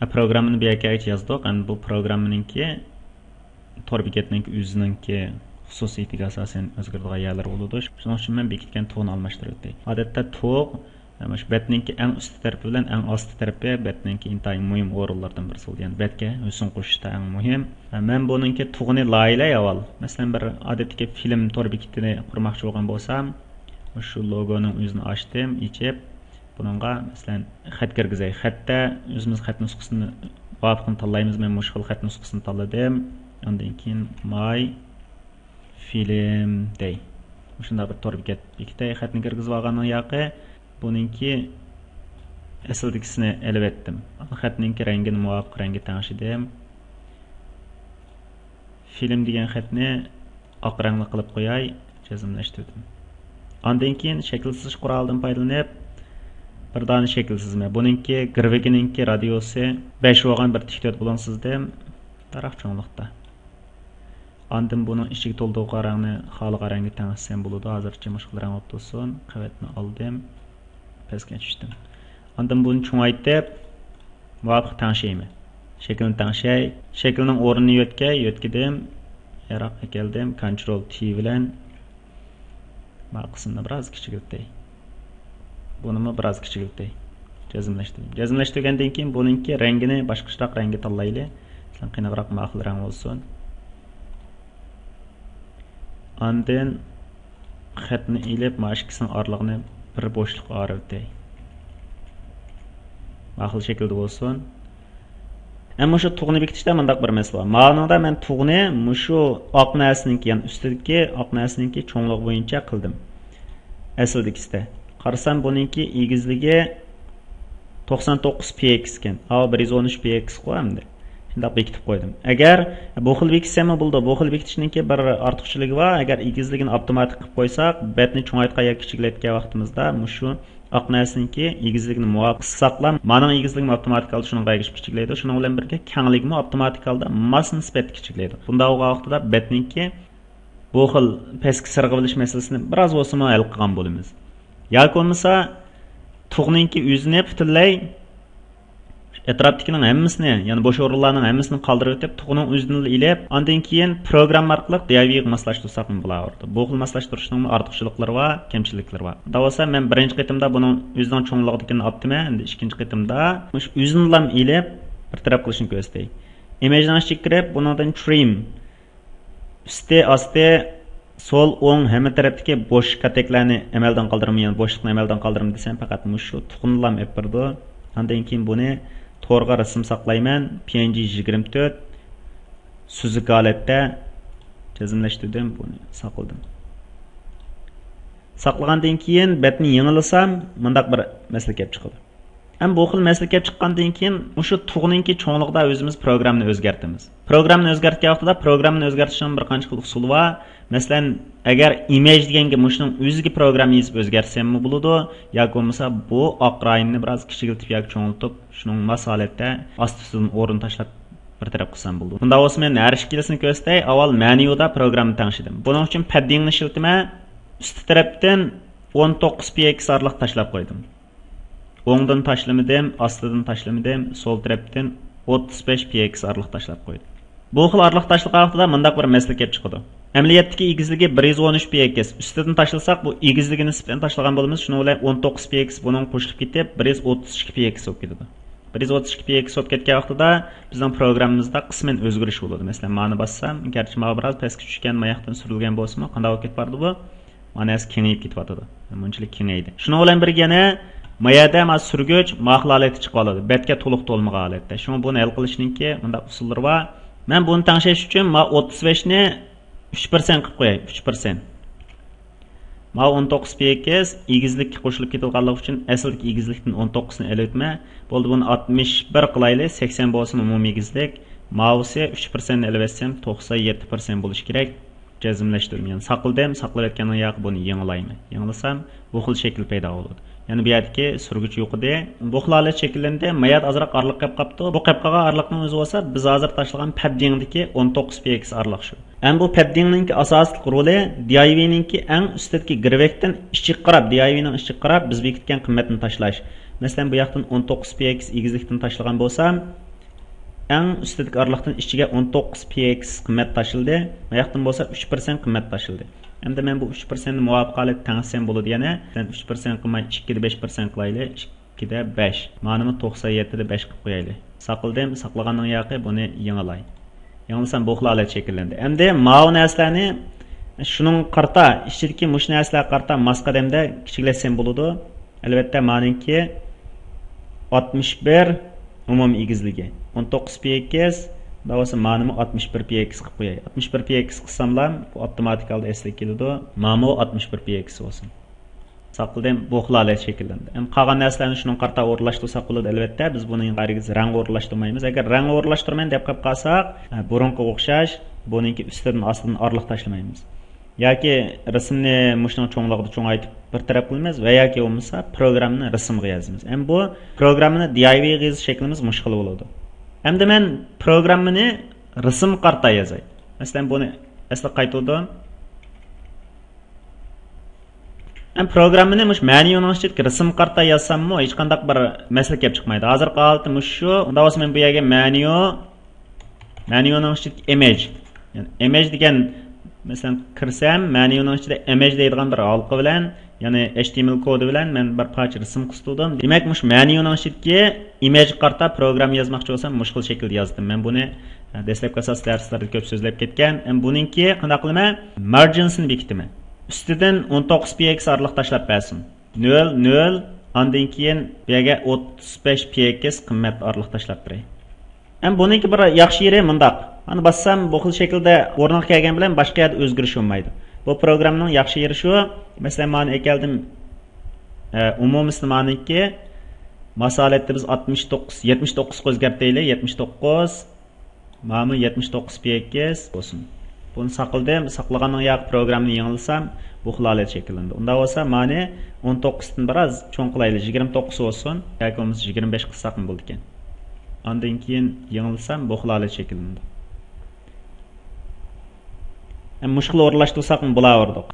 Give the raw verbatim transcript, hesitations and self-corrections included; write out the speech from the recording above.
پروگراممىنى بۇ يەرگىچە يازدۇق. ئەمدى بۇ پروگراممىنىڭكى تور بېكەتنىڭكى ئۆزىنىڭكى خۇسۇسىيىتىگە ئاساسەن ئۆزگىرىدىغان يەرلەر بولىدۇ. شۇنىڭ ئۈچۈن مەن بېكىتكەن تۇغنى ئالماشتۇرۇۋېتەي. ئادەتتە تۇغ مۇشۇ بەتنىڭكى ئەڭ ئۈستى تەرىپى بىلەن ئەڭ ئاستى تەرىپى بەتنىڭكى ئىنتايىن مۇھىم ئورۇنلاردىن بىرسى بولىدۇ. يەنى بەتكە ھۆسن قوشۇشتا ئەڭ مۇھىم. مەن بۇنىڭكى تۇغىنى لايىھەلەي ئاۋۋال. مەسىلەن، بىر ئادەتتىكى فىلىم تور بېكىتىنى قۇرماقچى بولغان بولسام، مۇشۇ لوگونىڭ ئۆزىنى ئاچتىم، ئېچىپ، بۇنىڭغا، مەسىلەن، خەت كىرگۈزەي. خەتتە ئۆزىمىز خەت نۇسخىسىنى مۇۋاپىقىنى تاللايمىز. مەن مۇشۇ خىل خەت نۇسخىسىنى تاللىدىم. ئاندىن كېيىن ماي فىلىم دەي. مۇشۇنداق بىر تور بېكەت بېكىتەي. خەتنى كىرگۈزۈپ ئالغاننىڭ ياقى بۇنىڭكى ئەسلىدىكىسىنى ئېلىۋەتتىم. خەتنىڭكى رەڭگىنى مۇۋاپىق رەڭگە تەڭشىدىم. فىلىم دېگەن خەتنى ئاق رەڭلىك قىلىپ قوياي، جەزملەشتۈردۈم. ئاندىن كېيىن شەكىل سىزىش قورالىدىن پايدىلىنىپ، بىر دانە شەكىل سىزىمەن. بۇنىڭكى گىرۋىكىنىڭكى رادىيۇسى بەش بولغان بىر تىك تۆت بۇلۇڭ سىزدىم. دەرەخ چوڭلۇقتا. ئاندىن بۇنىڭ ئىچىگە تولدۇرغان رەڭنى خالىغان رەڭگە تەڭشىسەم بولىدۇ. ھازىرچە مۇشۇ خىل رەڭ بولۇپ تۇرسۇن. قەۋەتنى ئالدىم. پەسكە چۈشتۈم. ئاندىن بۇنى چوڭايتىپ، مۇۋاپىق تەڭشەيمەن. شەكىلنى تەڭشەي. شەكىلنىڭ ئورنىنى يۆتكەي، يۆتكىدىم. ياراق ئەكەلدىم. كونترول تى بىلەن ما قىسمىنى بىراز كىچىكلىتەي. بۇنىمۇ بىراز كىچىكلىتەي. جەزملەشتۈرۈپ. جەزملەشتۈرگەندىن كېيىن بۇنىڭكى رەڭگىنى باشقىچىراق رەڭگە تاللايلى. مەسىلەن، قېنىقراق ماۋۇ خىل رەڭ بولسۇن. ئاندىن خەتنى ئېلىپ، ما ئىككىسىنىڭ ئارىلىقىنى بىر بوشلۇققا ئايرىۋېتەي. ما خىل شەكىلدە بولسۇن. ئەمما مۇشۇ تۇغنى بېكىتىشتە مۇنداق بىر مەسىلە بار. مانىڭدا مەن تۇغنى مۇشۇ ئاق نەرسىنىڭكى، يەنى ئۈستىدىكى ئاق نەرسىنىڭكى چوڭلۇقى بويىچە قىلدىم. ئەسلىدىكىسىدە. قارىسام، بۇنىڭكى ئېگىزلىكى توقسان توققۇز پى ئېكس ئىكەن. ئاۋۇ بىر يۈز ئون ئۈچ پى ئېكس قۇ ئەمدى. شۇنداق بېكىتىپ قويدۇم. ئەگەر بۇ خىل بېكىتسەممۇ بولىدۇ. بۇ خىل بېكىتىشنىڭكى بىر ئارتۇقچىلىقى بار. ئەگەر ئېگىزلىكىنى ئاپتوماتىك قىلىپ قويساق، بەتنى چوڭايتقان ياكى كىچىكلەتكەن ۋاقتىمىزدا مۇشۇ ئاق نەرسىنىڭكى ئېگىزلىكىنى مۇۋاپىق ساقلاپ، مانىڭ ئېگىزلىكىمۇ ئاپتوماتىك ھالدا شۇنىڭغا ئەگىشىپ كىچىكلەيدۇ. شۇنىڭ بىلەن بىرگە كەڭلىكىمۇ ئاپتوماتىك ھالدا ماس نىسبەتتە كىچىكلەيدۇ. بۇنداق بولغان ۋاقتىدا بەتنىڭكى بۇ خىل پەسكە سىرغىۋېلىش مەسىلىسىنى بىراز بولسىمۇ ھەل قىلغان بولىمىز. ياكى بولمىسا تۇغنىڭكى ئۆزىنى پۈتۈنلەي ئەتراپتىكىنىڭ ھەممىسىنى، يەنى بوش ئورۇنلارنىڭ ھەممىسىنى قالدۇرۇۋېتىپ، تۇغنىڭ ئۆزىنىلا ئېلىپ، ئاندىن كېيىن پروگرامما ئارقىلىق دى ئاي ۋىگە ماسلاشتۇرساقمۇ بولاۋېرىدۇ. بۇ خىل ماسلاشتۇرۇشنىڭمۇ ئارتۇقچىلىقلىرى بار، كەمچىلىكلىرى بار. مۇنداق بولسا، مەن بىرىنچى قېتىمدا بۇنىڭ ئۆزىنىڭ چوڭلۇقىدىكىنى ئاپتىمەن، ئەمدى ئىككىنچى قېتىمدا مۇشۇ ئۆزىنىلا ئېلىپ، بىر تەرەپ قىلىشنى كۆرسىتەي. ئىمېجنىڭ ئىچىگە كىرىپ، بۇنىڭدىن ترىم، ئۈستى، ئاستى، سول، ئوڭ، ھەممە تەرەپتىكى بوش كاتەكلەرنى ئەمەلدىن قالدۇرىمەن، يەنى بوشلۇقنى ئەمەلدىن قالدۇرىمەن دېسەم، پەقەت مۇشۇ تۇغنىلام ئېلىپ بېرىدۇ. ئاندىن كېيىن بۇنى تورغا رەسىم ساقلايمەن، پى ئېن جى يىگىرمە تۆت، سۈزۈك ھالەتتە جەزملەشتۈردۈم، بۇنى ساقلىدىم. ساقلىغاندىن كېيىن بەتنى يېڭىلىسام، مۇنداق بىر مەسىلە كېلىپ چىقىدۇ. ئەمما بۇ خىل مەسىلە كېلىپ چىققاندىن كېيىن، مۇشۇ تۇغنىڭكى چوڭلۇقىدا ئۆزىمىز پروگراممىنى ئۆزگەرتىمىز. پروگراممىنى ئۆزگەرتكەن ۋاقتىدا پروگراممىنى ئۆزگەرتىشنىڭ بىر قانچە خىل ئۇسۇلى بار. مەسىلەن، ئەگەر ئىمېج دېگەنگە مۇشۇنىڭ ئۆزىگە پروگرامما يېزىپ ئۆزگەرتسەممۇ بولىدۇ، ياكى بولمىسا بۇ ئاق رايوننى بىراز كىچىكلىتىپ ياكى چوڭىتىپ، شۇنىڭ ماس ھالەتتە ئاستى ئۈستىدىن ئورۇن تاشلاپ بىر تەرەپ قىلسام بولىدۇ. بۇنداق بولسا مەن ھەر ئىككىلىسىنى كۆرسىتەي. ئاۋۋال مەنيۇدا پروگرامما تەڭشىدىم. بۇنىڭ ئۈچۈن پەددىڭنى ئىشلىتىمەن. ئۈستى تەرەپتىن ئون توققۇز پى ئېكس ئارىلىق تاشلاپ قويدۇم. ئوڭدىن تاشلىمىدىم، ئاستىدىن تاشلىمىدىم، سول تەرەپتىن ئوتتۇز بەش پى ئېكس ئارىلىق تاشلاپ قويدۇم. بۇ خىل ئارىلىق تاشلىغان ۋاقتىدا مۇنداق بىر مەسىلە كېلىپ چىقىدۇ. ئەمەلىيەتتىكى ئېگىزلىكى بىر يۈز ئون ئۈچ پى ئېكس. ئۈستىدىن تاشلىساق، بۇ ئېگىزلىكىنى نىسبەتەن تاشلىغان بولىمىز. شۇنىڭ بىلەن ئون توققۇز پى ئېكس بۇنىڭغا قوشۇلۇپ كېتىپ، بىر يۈز ئوتتۇز ئىككى پى ئېكس بولۇپ كېتىدۇ. بىر يۈز ئوتتۇز ئىككى پى ئېكس بولۇپ كەتكەن ۋاقتىدا بىزنىڭ پروگراممىمىزدا قىسمەن ئۆزگىرىش بولىدۇ. مەسىلەن، مانا باسسام، گەرچە مانا بىراز پەسكە چۈشكەن، ماياقتىن سۈرۈلگەن بولسىمۇ، قانداق بولۇپ كېتىپ بارىدۇ بۇ؟ مانا ھەزىر كېڭىيىپ كېتىۋاتىدۇ. مۇنچىلىك كېڭەيدى. شۇنىڭ بىلەن بىرگە يەنە ما يەردە ما سۈرگۈچ ما خىل ھالەتتە چىقىۋالىدۇ. بەتكە تولۇق تولمىغان ھالەتتە. شۇڭا بۇنى ھەل قىلىشنىڭكى مۇنداق ئۇسۇللىرى بار. مەن بۇنى تەڭشەش ئۈچۈن ما ئوتتۇز بەشنى ئۈچ پىرسەنت قىلىپ قوياي. ئۈچ پىرسەنت. ما ئون توققۇز پى ئېكس ئېگىزلىككە قوشۇلۇپ كېتىدىغانلىقى ئۈچۈن ئەسلىدىكى ئېگىزلىكتىن ئون توققۇزنى ئېلىۋېتىمەن. بولدى، بۇنى ئاتمىش بىر قىلايلى. سەكسەن بولسۇن ئومۇمىي ئېگىزلىك. ماۋۇسى ئۈچ پىرسەنتنى ئېلىۋەتسەم، توقسان يەتتە پىرسەنت بولۇشى كېرەك. جەزملەشتۈرمە، يەنى ساقلىدىم، ساقلىۋەتكەندىن ياقى بۇنى يېڭىلايمەن. يېڭىلىسام، بۇ خىل شەكىل پەيدا بولىدۇ. يەنى بۇ يەردىكى سۈرگۈچ يوقىدى. بۇ خىل ھالەت شەكىللەندى. ما يەردە ئازراق ئارىلىق قېلىپ قاپتۇ. بۇ قېلىپ قالغان ئارىلىقنىڭ ئۆزى بولسا، بىز ھازىر تاشلىغان پەددىڭدىكى ئون توققۇز پى ئېكس ئارىلىق شۇ. ئەمما بۇ پەددىڭنىڭكى ئاساسلىق رولى دى ئاي ۋىنىڭكى ئەڭ ئۈستىدىكى گىرۋەكتىن ئىچىگە قاراپ، دى ئاي ۋىنىڭ ئىچىگە قاراپ بىز بېكىتكەن قىممەتنى تاشلاش. مەسىلەن، بۇ ياقتىن ئون توققۇز پى ئېكس ئېگىزلىكتىن تاشلىغان بولسام، ئەڭ ئۈستىدىكى ئارىلىقتىن ئىچىگە ئون توققۇز پى ئېكس قىممەت تاشلىدى. بۇ ياقتىن بولسا ئۈچ پىرسەنت قىممەت تاشلىدى. ئەمدى مەن بۇ ئۈچ پىرسەنتنى مۇۋاپىق ھالەتتە تەڭشىسەم بولىدۇ يەنە. مەسىلەن، ئۈچ پىرسەنت قىلماي ئىككىدە بەش پىرسەنت قىلايلى. ئىككىدە بەش. مانىمۇ توقسان يەتتىدە بەش قىلىپ قويايلى. ساقلىدىم، ساقلىغاندىن ياقى بۇنى يېڭىلاي. يېڭىلىسام بۇ خىل ھالەت شەكىللەندى. ئەمدى ماۋۇ نەرسىلەرنى شۇنىڭغا قارىتا، ئىچىدىكى مۇشۇ نەرسىلەرگە قارىتا ماس قەدەمدە كىچىكلەتسەم بولىدۇ. ئەلۋەتتە، مانىڭكى ئاتمىش بىر ئومۇمىي ئېگىزلىكى. ئون توققۇز پى ئېكس، مۇنداق بولسا مانىمۇ ئاتمىش بىر پى ئېكس قىلىپ قوياي. ئاتمىش بىر پى ئېكس قىلساملا، بۇ ئاپتوماتىك ھالدا ئەسلىگە كېلىدۇ. مامۇ ئاتمىش بىر پى ئېكس بولسۇن. ساقلىدىم، بۇ خىل ھالەت شەكىللەندى. ئەمدى قالغان نەرسىلەرنى شۇنىڭغا قارىتا ئورۇنلاشتۇرساق بولىدۇ، ئەلۋەتتە. بىز بۇنى ھەرگىز رەڭگە ئورۇنلاشتۇرمايمىز. ئەگەر رەڭگە ئورۇنلاشتۇرىمەن دەپ قېلىپ قالساق، ھە، بۇرۇنقىغا ئوخشاش بۇنىڭكى ئۈستىدىن، ئاستىدىن ئارىلىق تاشلىمايمىز. ياكى رەسىمنى مۇشۇنىڭ چوڭلۇقىدا چوڭايتىپ بىر تەرەپ قىلىمىز ۋە ياكى بولمىسا پروگراممىنى رىسىمغا يازىمىز. ئەمدى بۇ پروگراممىنى دى ئاي ۋاي غا يېزىش شەكلىمىز مۇشۇ خىل بولىدۇ. ئەمدى مەن پروگراممىنى رىسىمغا قارىتا يازاي. مەسىلەن، بۇنى ئەسلىگە قايتۇردۇم. ھەم پروگراممىنى مۇشۇ مەنيۇنىڭ ئىچىدىكى رىسىمغا قارىتا يازساممۇ ھېچقانداق بىر مەسىلە كەپ چىقمايدۇ. ھازىرقى ھالىتى مۇشۇ شۇ. ئۇنداق بولسا مەن بۇ يەرگە مەنيۇ، مەنيۇنىڭ ئىچىدىكى ئىمېج. يەنى ئىمېج دېگەن، مەسىلەن، كىرسەم، مەنيۇنىڭ ئىچىدە ئىمېج دەيدىغان بىر ھالقا بىلەن، يەنى ئېچ تى ئېم ئېل كودى بىلەن مەن بىر پارچە رىسىم قىستۇردۇم. دېمەك، مۇشۇ مەنيۇنىڭ ئىچىدىكى ئىمېجغا قارىتا پروگرامما يازماقچى بولسام، مۇشۇ خىل شەكىلدە يازدىم. مەن بۇنى، ئە، دەسلەپكى ئاساسىي دەرسلەردە كۆپ سۆزلەپ كەتكەن. ھەم بۇنىڭكى قانداق قىلىمەن؟ مارجىنسىنى بېكىتىمەن. ئۈستىدىن ئون توققۇز پى ئېكس ئارىلىق تاشلاپ بەرسۇن. نۆل، نۆل، ئاندىن كېيىن بۇ يەرگە ئوتتۇز بەش پى ئېكس قىممەت ئارىلىق تاشلاپ بېرەي. ھەم بۇنىڭكى بىر ياخشى يېرى مۇنداق. مانا باسسام، بۇ خىل شەكىلدە ئورنىغا كەلگەن بىلەن باشقا يەردە ئۆزگىرىش بولمايدۇ. بۇ پروگراممىنىڭ ياخشى يېرى شۇ. مەسىلەن، مانا ئەكەلدىم. ئە، ئومۇمىسىنى مانىڭكى ماس ھالەتتە بىز ئاتمىش توققۇز، يەتمىش توققۇزغا ئۆزگەرتەيلى. يەتمىش توققۇز. مانا يەتمىش توققۇز پى ئېكس بولسۇن. بۇنى ساقلىدىم. ساقلىغاندىن ياقى پروگراممىنى يېڭىلىسام، بۇ خىل ھالەت شەكىللىنىدۇ. ئۇنداق بولسا، مانى ئون توققۇزدىن بىراز چوڭ قىلايلى، يىگىرمە توققۇز بولسۇن. ياكى بولمىسا يىگىرمە بەش قىلساقمۇ بولىدىكەن. ئاندىن كېيىن يېڭىلىسام، بۇ خىل ھالەت شەكىللىنىدۇ. ھەم مۇشۇ خىل ئورۇنلاشتۇرساقمۇ بولاۋېرىدۇق.